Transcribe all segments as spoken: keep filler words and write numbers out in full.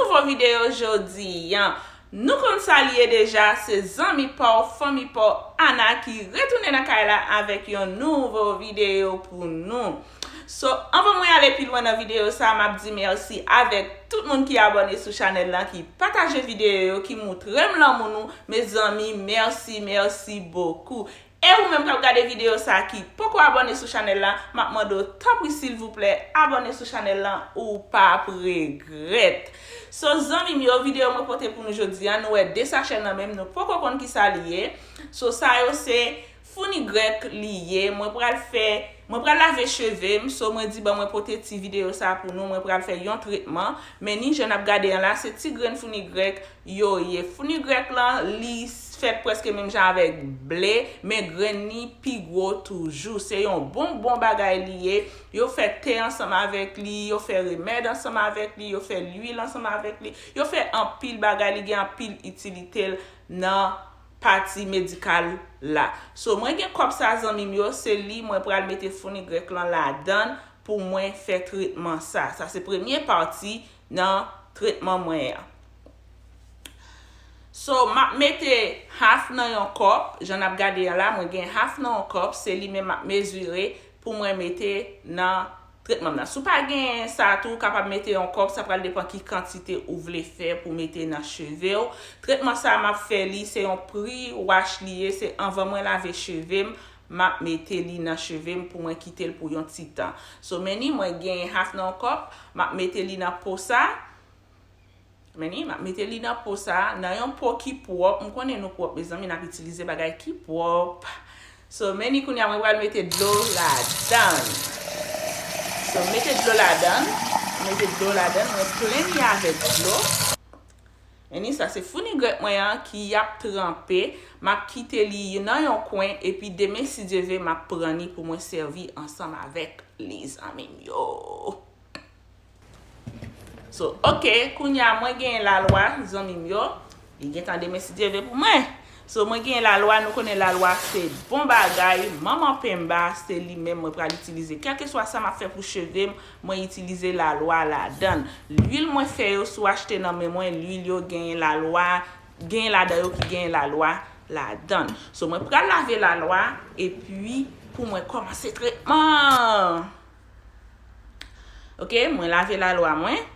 Nouvo videyo jodi a. Nou konn sa l ye deja, se zanmi pa w, fanmi pa w, Ana ki retounen nan kay la avèk yon nouvo videyo pou nou. So, anvan mwen ale pi lwen nan videyo sa, m ap di mèsi avèk tout moun ki abòne sou chanèl lan, ki pataje videyo yo, ki moutre m lanmou nou. Mezanmi, mèsi, mèsi bokou. E ou menm k ap gade videyo sa ki poko abòne sou chanèl la, m ap mande w tanpri silvouplè, abòne sou chanèl lan, ou p ap regrèt. So, zanmi m yo, videyo mwen pote pou nou jodi a, nou wè de sachè nan men m, nou poko konn kisa li ye. So, sa yo se founi grèk li ye. Mwen pral fè, mwen pral lave cheve m. So, mwen di, bon, mwen pote ti videyo sa pou nou. Mwen pral fè yon tretman. Men ni jan n ap gade an la, se ti grenn founi grèk yo ye. Founi grèk lan, li fèt prèske menm jan avèk ble, men grenn li pi gwo toujou. Se yon bon, bon bagay li ye. Yo fè te ansanm avèk li, yo fè remèd ansanm avèk li, yo fè lwil ansanm avèk li, yo fè anpil bagay, li gen anpil itilite l nan pati medikal la. So, mwen gen kòb sa, zanmi m yo, se li mwen pral mete founi grèk lan ladan l pou mwen fè tretman sa. Sa se premye pati nan tretman mwen an. So, m ap mete half nan yon kòp. Jan n ap gade an la, mwen gen half nan yon kòp. Se li menm m ap mezire pou mwen mete nan tretman m nan. Si w pa gen sa tou, ou kapab mete yon kòp. Sa pral depann ki kantite ou vle fè pou mete nan cheve w. Tretman sa a m ap fè li, se yon pre-wash li ye. Se anvan mwen lave cheve m, m ap mete li nan cheve m pou mwen kite l pou yon ti tan. So, men ni mwen gen half nan yon kòp, m ap mete li nan po sa. Men ni, m ap mete li nan po sa, nan yon po ki pwòp. M konnen nou pwòp, mezanmi, n ap itilize bagay ki pwòp. So, men ni kounye a, mwen pral mete dlo ladan l. So, mete dlo ladan l, mete dlo ladan l, mwen plen li avèk dlo. Men ni sa, se founi grèk mwen an ki ap tranpe. M ap kite li nan yon kwen, epi demen, si Dye vle, m ap pran li pou mwen sèvi ansanm avèk li, zanmi m yo. So, ok, kounye a mwen genyen lalwa, zanmi m yo. Li gentan demen, si Dye vle, pou mwen. So, mwen genyen lalwa, nou konnen lalwa se bon bagay. Manman penba, se li menm mwen pral itilize. Kèlkeswa sa m ap fè pou cheve m, mwen itilize lalwa ladan l. Lwil mwen fè yo, si w achte nan men mwen, lwil yo genyen lalwa, genyen ladan yo ki genyen lalwa ladan l. So, mwen pral lave lalwa, epi pou mwen kòmanse tretman an. Ok, mwen lave lalwa mwen.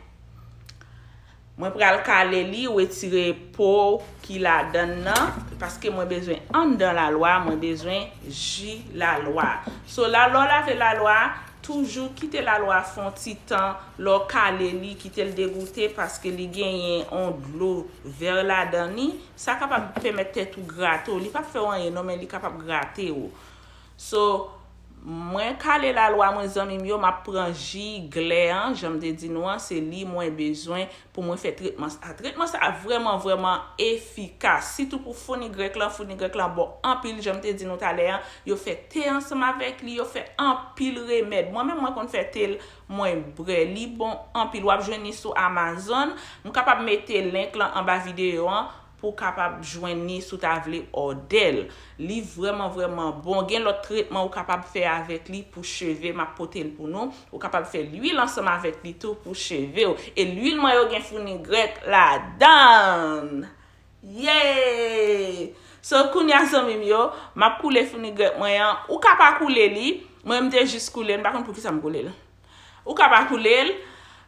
Mwen pral kale li, retire po ki ladan l nan, paske mwen bezwen anndan lalwa, mwen bezwen ji lalwa. So, la, lè w lave lalwa, toujou kite lalwa fè yon ti tan, lè w kale li, kite l degoute, paske li genyen yon dlo vè ladan li. Sa kapab pèmèt tèt ou grate w. Li p ap fè w anyen non, men li kapab grate w. So, mwen kale lalwa mwen, zanmi m yo, m ap pran ji glè an, jan m te di nou an, se li mwen bezwen pou mwen fè tretman sa. Tretman sa vrèman, vrèman efikas, sitou pou founi grèk lan. Founi grèk lan bon anpil, jan m te di nou talè an, yo fè te ansanm avèk li, yo fè anpil remèd. Mwen menm, mwen konn fè te l, mwen bwè, li bon anpil. W ap jwenn li sou Amazon. M kapab mete link lan anba videyo an pou w kapab jwenn li si w ta vle òdè l. Li vrèman, vrèman bon. Gen lòt tretman ou kapab fè avèk li pou cheve. M ap pote l pou nou. Ou kapab fè lwil ansanm avèk li tou pou cheve w. E lwil mwen yo gen founi grèk ladan l. Yay! So, kounye a, zanmi m yo, m ap koule founi grèk mwen an. Ou ka pa koule li. Mwen, m te jis koule l. M pa konn poukisa m koule l. Ou ka pa koule l.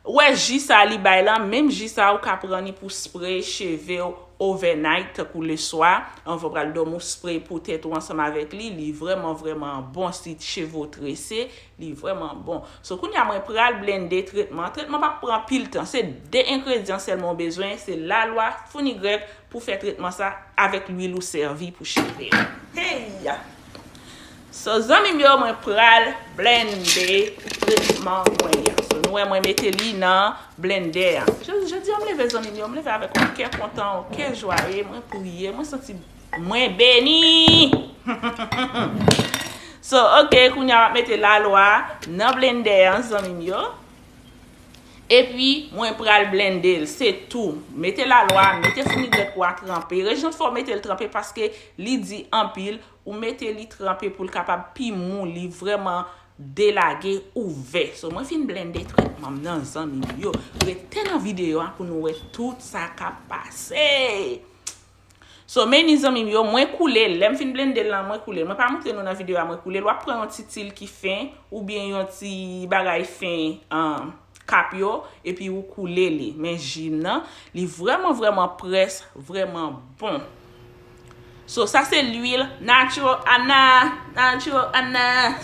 Ou wè ji sa li bay lan, menm ji sa ou ka pran li pou spray cheve w overnight, tankou leswa, anvan w pral dòmi, ou spray pou tèt ou ansanm avèk li. Li vrèman, vrèman bon si cheve w trese, li vrèman bon. So, kounye a mwen pral blende tretman. Tretman p ap pran pil tan. Se de engredyan sèlman w bezwen, se lalwa, founi grèk, pou fè tretman sa avèk lwil ou sèvi pou cheve w. Hey! So, zanmi m yo, mwen pral blende tretman mwen an. So, nou wè mwen mete li nan blendè an. Je-, jodi a, m leve, zanmi m yo, m leve avèk yon kè kontan, yon kè jwaye, mwen priye, mwen santi mwen beni. So, ok, kounye a m ap mete lalwa nan blendè an, zanmi m yo. Epi, mwen pral blende l, se tou. Mete lalwa, mete founi grèk ou a tranpe. Rezon fè w mete l tranpe, paske li di anpil, ou mete li tranpe pou l kapab pi mou, li vrèman delage ouvè. So, mwen fin blende tretman m nan, zanmi m yo. Rete nan videyo a pou nou wè tout sa k ap pase. So, men ni zanmi m yo, mwen koule l. Lè m fin blende l lan, mwen koule l. Mwen pa montre nou nan videyo a, mwen koule l. W ap pran yon ti til ki fen, oubyen yon ti bagay fen, um, kap yo, epi ou koule li. Men ji m nan, li vrèman, vrèman près, vrèman bon. So, sa se lwil Natural Ana, Natural Ana.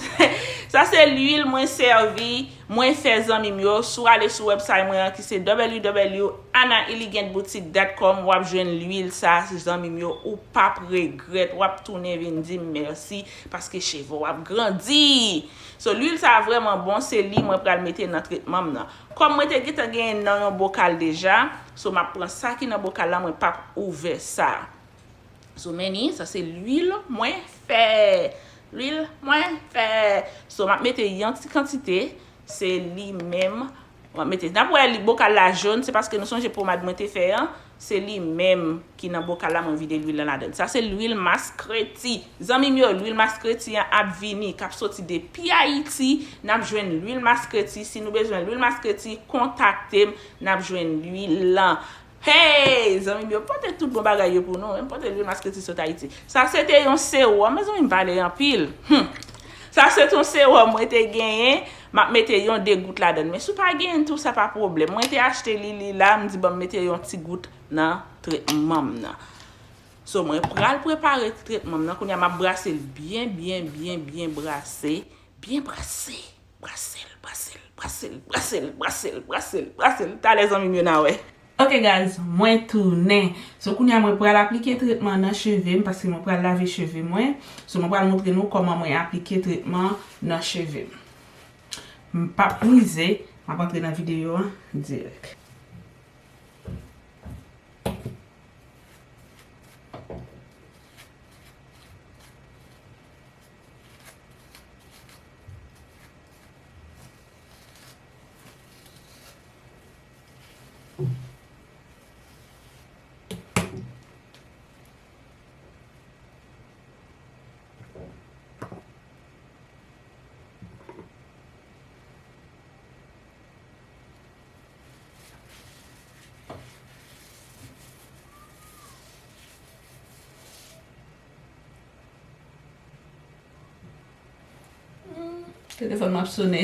Sa se lwil mwen sèvi, mwen fè, zanmi m yo. Si w ale sou website mwen an ki se w w w ana elegant boutique dot com, w ap jwenn lwil sa, zanmi m yo, ou p ap regrèt, w ap tounen vin di m mèsi, paske cheve w ap grandi. So, lwil sa vrèman bon, se li mwen pral mete nan tretman m nan. Kòm mwen te gentan genyen nan yon bokal deja, so m ap pran sa ki nan bokal la, mwen p ap ouvè sa. So, men ni, sa se lwil mwen fè. Lwil mwen fè. So, m ap mete yon ti kantite, se li menm. M ap mete, n ap wè li, bokal la jòn, se paske nou sonje pomad mwen te fè an, se li menm ki nan bokal la, mwen vide lwil lan ladan. Sa se lwil maskreti. Zanmi m yo, lwil maskreti an ap vini, k ap soti depi Ayiti. N ap jwenn lwil maskreti. Si nou bezwen lwil maskreti, kontakte m, n ap jwenn lwil lan. Hey, zanmi m yo, pote tout bon bagay yo pou nou. M pote lwil maskreti sot Ayiti. Sa se te yon sewòm, mezanmi, m pale anpil. Hmm. Sa se te yon sewòm mwen te genyen, m ap mete yon de gout ladan l. Men si w pa genyen tou, sa pa pwoblèm. Mwen te achte li, li la, m di ban m mete yon ti gout nan tretman m nan. So, mwen pral prepare tretman m nan. Kounye a, m ap brase l byen, byen, byen, byen brase. Byen brase. Brase l, brase l, brase l, brase l, brase l, brase l, brase l. Talè, zanmi m yo, n a wè. Ok, guys, mwen tounen. So, kounye a, mwen pral aplike tretman nan cheve m, paske mwen pral lave cheve mwen. So, mwen pral montre nou kòman mwen aplike tretman nan cheve m. M p ap mize, m ap antre nan videyo a dirèk. Telefòn m ap sone.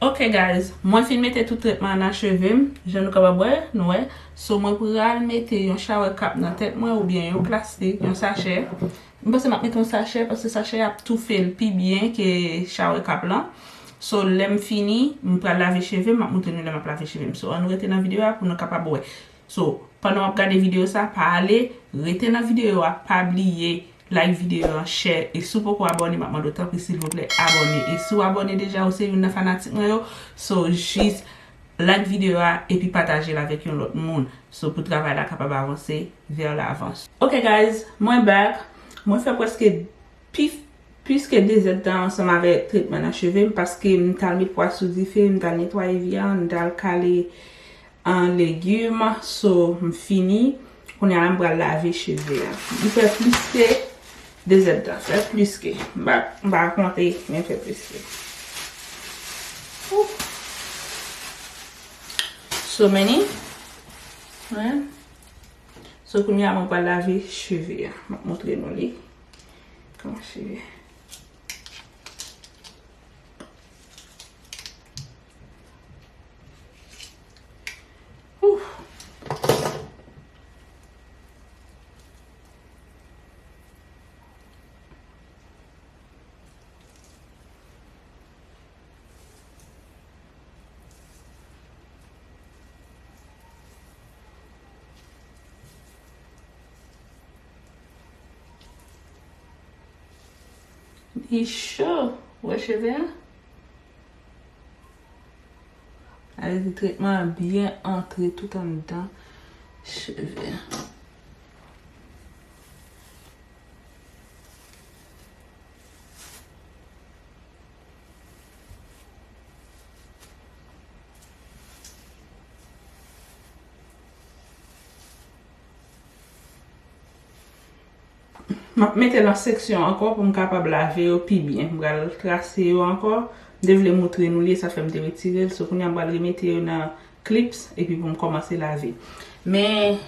Ok, guys, mwen fin mete tout tretman an nan cheve m, jan nou kapab wè, nou wè. So, mwen pral mete yon shower cap nan tèt mwen oubyen yon plastik, yon sachè. M panse m ap mete yon sachè, paske sachè a ap toufe l pi byen ke shower cap lan. So, lè m fini, m pral lave cheve m, m ap montre nou lè m ap lave cheve m. So, ann rete nan videyo a pou nou kapab wè. So, pandan w ap gade videyo sa, pa ale, rete nan videyo a, pa bliye like videyo an, share, e si w poko abòne, m ap mande w tanpri silvouplè abòne. E si w abòne deja, ou se youn nan fanatik mwen yo, so jis like videyo a epi pataje l avèk yon lòt moun. So, pou travay la kapab avanse vers l'avant. Ok, guys, mwen back. Mwen fè prèske pi, plis ke de zèdtan ansanm avèk tretman nan cheve m, paske m t al met pwa sou dife, m t al netwaye vyann, m t al kale an legim. So, m fini. Kounye a la, m pral lave cheve a. M fè plis ke de zèdtan. Fè plis ke. M pa, m pa konte, men fè plis ke. Ouh. So many. Wi. So, kounye a, mwen pral lave cheve a. M ap montre nou li. Kòman cheve. Ouh. Li cho. Ou wè cheve a? Sa vle di tretman an byen antre tout anndan cheve a. M ap mete l an seksyon ankò pou m kapab lave yo pi byen. M pral trase yo ankò. M te vle moutre nou li, sa fè m te retire l. So, kounye a m pral remete yo nan clips epi pou m kòmanse lave. Men,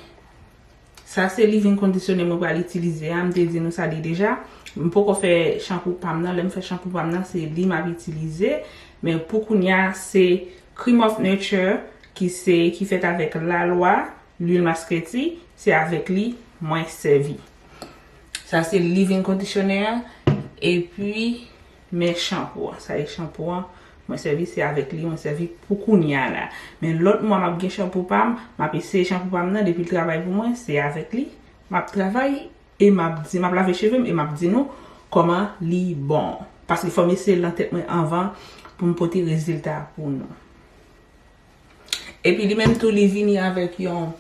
sa se leave-in conditioner mwen pral itilize a. M te di nou sa li deja. M poko fè chanpou pa m nan. Lè m fè chanpou pa m nan, se li m ap itilize. Men pou kounye a, se Cream of Nature ki se, ki fèt avèk lalwa, lwil maskreti, se avèk li mwen sèvi. Sa se leave-in conditioner a, epi men chanpou an. Sa e chanpou an, mwen sèvi, se avèk li mwen sèvi pou kounye a la. Men lòt mwa m ap gen chanpou pa m, m ap eseye chanpou pa m nan, depi l travay pou mwen, se avèk li m ap travay, e m ap di, m ap lave cheve m, e m ap di nou kòman li bon. Paske fò m eseye l nan tèt mwen anvan pou m pote rezilta pou nou. Epi li menm tou, li vini avèk yon,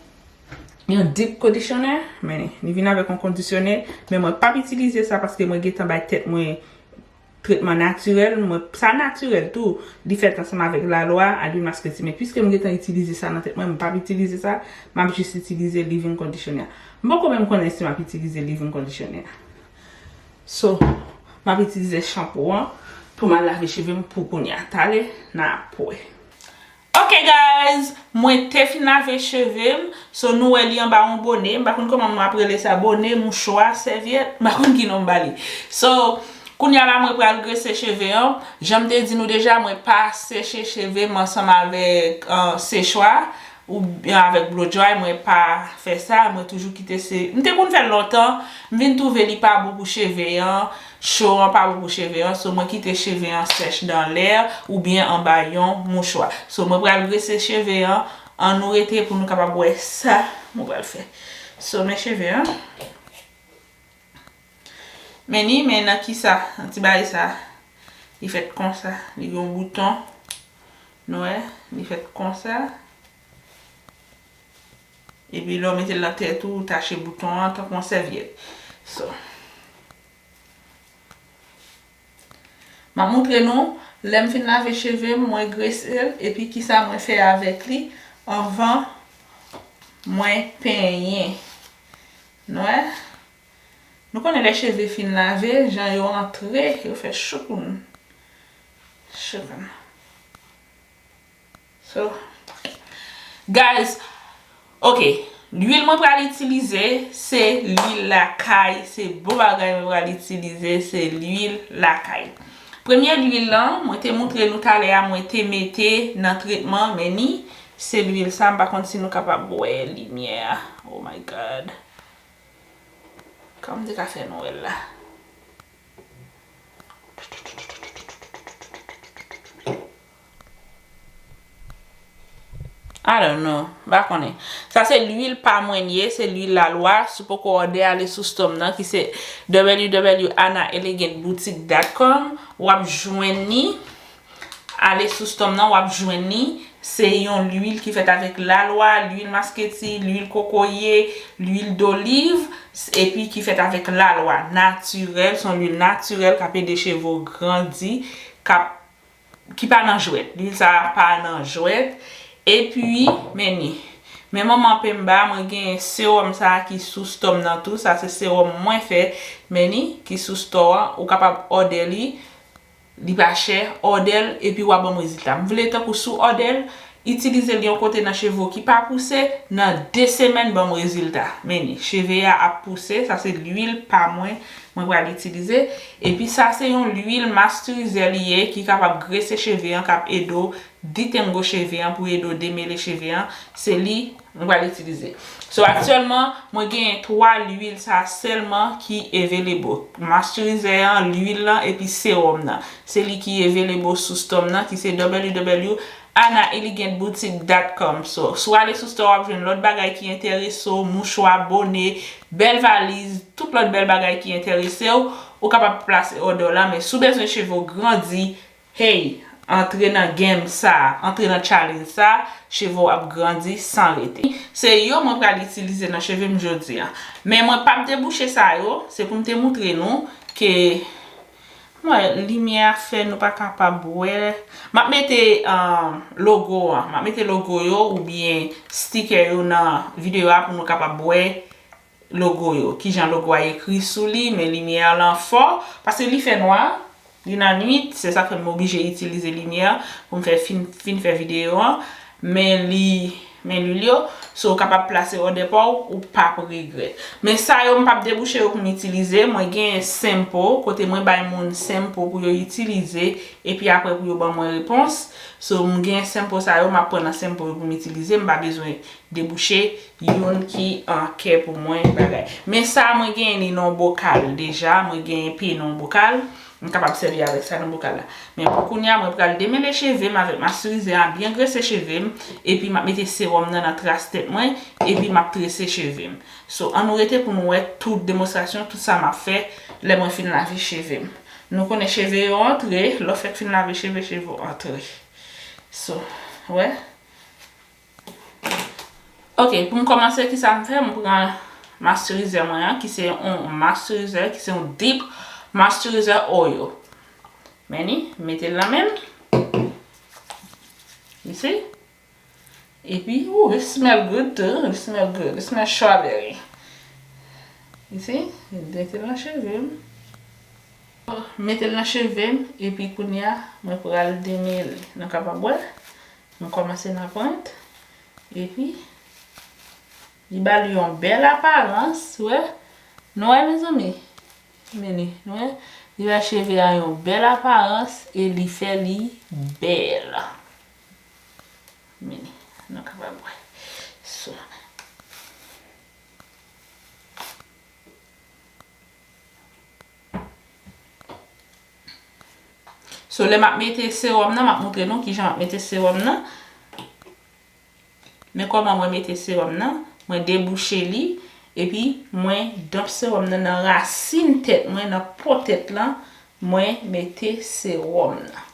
yon deep conditioner, men li vini avèk yon kondisyonè, men mwen p ap itilize sa paske mwen gentan bay tèt mwen tretman natirèl, mwen, sa natirèl tou, li fèt ansanm avèk lalwa, a lwil maskreti, men piske m gentan itilize sa nan tèt mwen, m p ap itilize sa, m ap jis itilize leave-in conditioner. M poko menm konnen si m ap itilize leave-in conditioner. So, m ap itilize chanpou an pou m al lave cheve m pou kounye a. Talè, n ap wè. Ok guys, mwen te fin lave cheve m. So, nou wè li anba yon bone. M pa konn kòman m ap rele sa, bone, mouchwa, sèvyèt. M pa konn ki non m ba li. So, kounye a la, mwen pral grese cheve an. Jan m te di nou deja, mwen pa seche cheve m ansanm avèk, euh, sechwa oubyen avèk blow dry, mwen pa fè sa, mwen toujou kite se, m te konn fè l lontan, m vin twouve li pa bon pou cheve an, cho an pa bon pou cheve an, so mwen kite cheve an sèch dan lè oubyen anba yon mouchwa. So mwen pral grese cheve an, ann nou rete pou nou kapab wè sa mwen pral fè. So men cheve an. Men ni, men nan kisa, nan ti bagay sa, li fèt konsa, li gen yon bouton, nou wè, li fèt konsa. Epi lè w mete l nan tèt ou, ou tache bouton an tankou yon sèvyèt. So, m ap montre nou, lè m fin lave cheve m, mwen grese l, epi kisa mwen fè avèk li anvan mwen penyen. Nou wè? Nou konnen lè cheve fin lave, jan yo antre, yo fè choukoun. Choukoun. So, guys, ok, lwil mwen pral itilize, se lwil lakay, se bon bagay mwen pral itilize, se lwil lakay. Premye lwil lan, mwen te moutre nou talè a, mwen te mete nan tretman, men ni, se lwil sa, m pa konn si nou kapab wè limyè a. Oh my God. Kòman m te ka fè nou wè l la? I don't know. M pa konnen. Sa se lwil pa mwen l ye, se lwil lalwa. Si w poko òdè, ale sou store m nan ki se w w w anna elegant boutique dot com. W ap jwenn li. Ale sou store m nan, w ap jwenn li. Se yon lwil ki fèt avèk lalwa, lwil masketi, lwil kokoye, lwil doliv, s-, epi ki fèt avèk lalwa, natirèl, se yon lwil natirèl k ap ede cheve w grandi, k ap, ki pa nan jwèt. Lwil sa a pa nan jwèt. Epi, men ni, Men manman Pemba, mwen gen sewòm sa a ki sou store m nan tou. Sa se sewòm mwen fè, men ni ki sou store an. Ou kapab òdè li, li pa chè, òdè l, epi w a ban m rezilta. M vle tankou si w òdè l, itilize l yon kote nan cheve w ki pa pouse, nan de semèn ban m rezilta. Men ni, cheve a ap pouse, sa se lwil pa mwen, mwen pral itilize. Epi sa se yon lwil masterizè li ye ki kapab grese cheve an, k ap ede w detangle cheve an, pou ede w demele cheve an, se li mwen pral itilize. So, aktyèlman, mwen genyen twa lwil sa sèlman ki available. Masterizè an, lwil lan, epi sewòm nan. Se li ki available sou store m nan, ki se w w w anaelegantboutique dot com. So, si w ale sou store, w ap jwenn lòt bagay ki enterese w, mouchwa, bone, bèl valiz, tout lòt bèl bagay ki enterese w, ou kapab plase òdè w la, men si w bezwen cheve w grandi, hey, antre nan game sa, antre nan challenge sa, cheve w ap grandi san rete. Se yo mwen pral itilize nan cheve m jodi a. Men mwen p ap debouche sa yo, se pou m te moutre nou ke, mwen, limyè a fè nou pa kapab wè. M ap mete, um, logo an, m ap mete logo yo oubyen sticker yo nan videyo a pou nou kapab wè logo yo, kijan logo a ekri sou li, men limyè lan fò, paske li fè nwa, li nan nwit, se sa k fè m oblije itilize limyè pou m fè fin, fin fè videyo an, men li, men lwil yo, so w kapab plase òdè pa w, ou p ap regrèt. Men sa yo, m p ap debouche yo pou m itilize, mwen gen sample, kote mwen bay moun sample pou yo itilize, epi apre pou yo ban mwen repons. So, m gen sample sa yo, m ap pran nan sample yo pou m itilize, m pa bezwen debouche youn ki an kè pou mwen bagay. Men sa mwen genyen li nan yon bokal deja, mwen genyen pye nan yon bokal, m kapab sèvi avèk sa nan bokal la. Men pou kounye a, mwen pral demele cheve m avèk masterizè a, byen grese cheve m, epi m ap mete sewòm nan nan tras tèt mwen, epi m ap trese cheve m. So, ann nou rete pou nou wè tout demonstrasyon, tout sa m ap fè lè mwen fin lave cheve m. Nou konnen cheve yo antre, lè w fèk fin lave cheve, cheve w antre. So, wè. Ok, pou m kòmanse, kisa m fè? M pran masterizè mwen an, ki se yon masterizè, ki se yon deep moisturizer oil. Men ni, m mete l nan men m. You see? Epi, ooh, it smell good too. It smell good. It smell strawberry. You see? M mete l nan cheve m. Mete l nan cheve m, epi kounye a, mwen pral demele. Nou kapab wè? M kòmanse nan pwent. Epi, li ba li yon bèl aparans, wè. Nou wè, mezanmi? Men ni, nou wè? Li ba cheve a yon bèl aparans e li fè li bèl. Men ni, nou kapab wè. So, So, lè m ap mete sewòm nan, m ap moutre nou kijan m ap mete sewòm nan. Men kòman mwen mete sewòm nan. Mwen debouche li, epi mwen donp sewòm nan nan rasin tèt mwen, nan po tèt lan, mwen mete sewòm nan.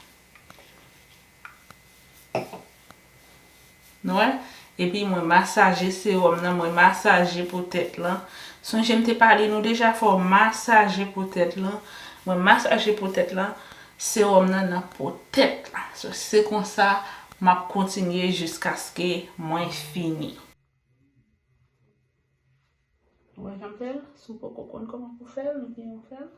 Nou wè? Epi mwen masaje sewòm nan, mwen masaje po tèt lan. Sonje m te pale nou deja, fò w masaje po tèt lan. Mwen masaje po tèt lan, sewòm nan nan po tèt lan. So, se konsa m ap kontinye jiskaske mwen fini. Ou wè jan m fè l? Si w poko konn kòman pou fè l, nou gen yon fè l.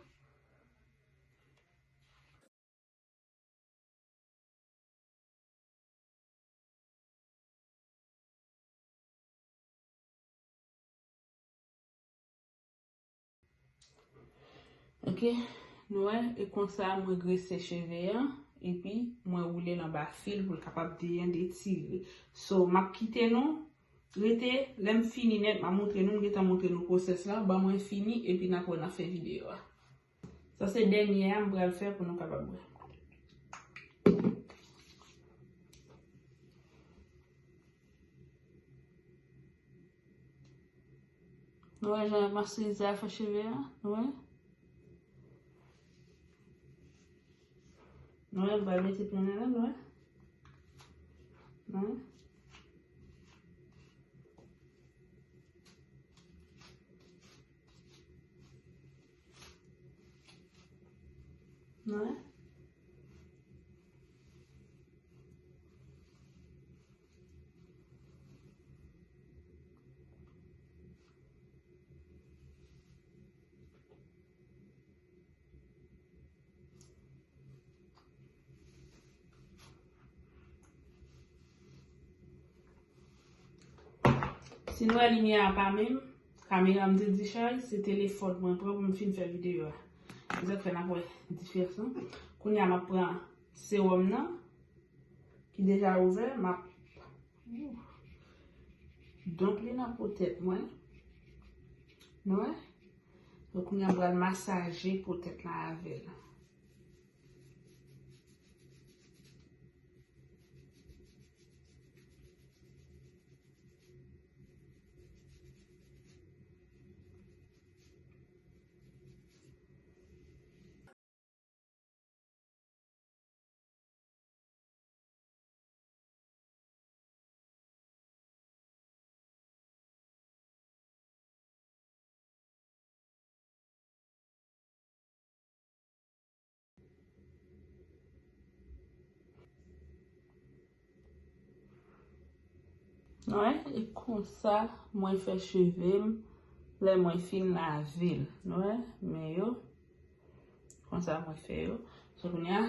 Ok, nou wè, e konsa mwen grese cheve an, epi mwen woule l anba fil pou l kapab byen detire. So, m ap kite nou, rete, lè m fini nèt, m ap moutre nou, m gentan moutre nou pwosès la, ban mwen fini, epi n ap wè nan fen videyo a. Sa se dènye a m pral fè pou nou kapab wè. Nou wè jan masterize a fè cheve a? Nou wè? Nou wè, m pral mete plen nan, nou wè? Nou wè? Nou wè? Si nou wè limyè a pa menm, kamera m te dichaj, se telefòn mwen pran pou m fin fè videyo a. Se sa k fè n ap wè diferans lan. Kounye a m ap pran sewòm nan, ki deja ouvè, m ap donk li nan po tèt mwen. Nou wè? Donk kounye a m pral masaje po tèt la avè l. Wè, e konsa mwen fè cheve m lè mwen fin lave l. Nou wè, men yo, konsa mwen fè yo. So kounye a,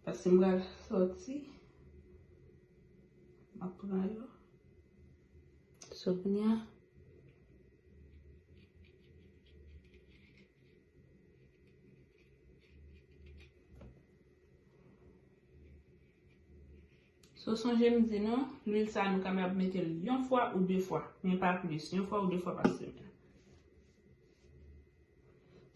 paske m pral sòti, m ap pran yo. So kounye a, So, sonje m di nou, lwil sa nou kapab mete l yon fwa ou de fwa, men pa plis, yon fwa ou de fwa pa semèn.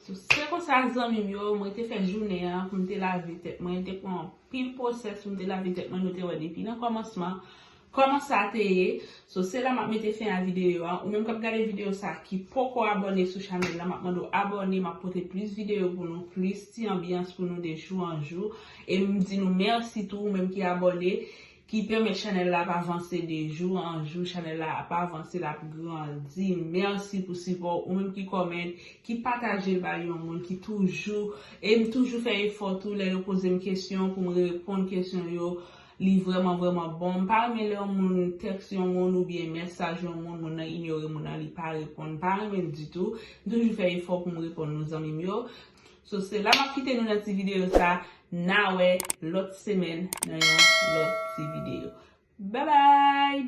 So, se konsa, zanmi m yo, mwen te fè jounen an pou m te lave tèt mwen, te pran anpil pwosès pou m te lave tèt mwen, nou te wè depi nan kòmansman kòman sa te ye. So, se la m ap mete fen a videyo a. Ou menm k ap gade videyo sa ki poko abòne sou chanèl la, m ap mande w abòne, m ap pote plis videyo pou nou, plis ti anbyans pou nou de jou an jou. E m di nou mèsi tou, ou menm ki abòne, ki pèmèt chanèl la ap avanse de jou an jou, chanèl la ap avanse, l ap grandi. Mèsi pou sipò w, ou menm ki kòmante, ki pataje l bay yon moun, ki toujou, e m toujou fè efò tou lè yo poze m kesyon pou m reponn kesyon yo. Li vrèman, vrèman bon. M pa renmen lè yon moun tèks yon moun oubyen mesaj yon moun, moun nan inyore moun nan, li pa reponn. M pa renmen l ditou. M toujou fè efò pou m reponn nou, zanmi m yo. So, se la m ap kite nou nan ti videyo sa. N a wè lòt semèn nan yon lòt ti videyo. Babay!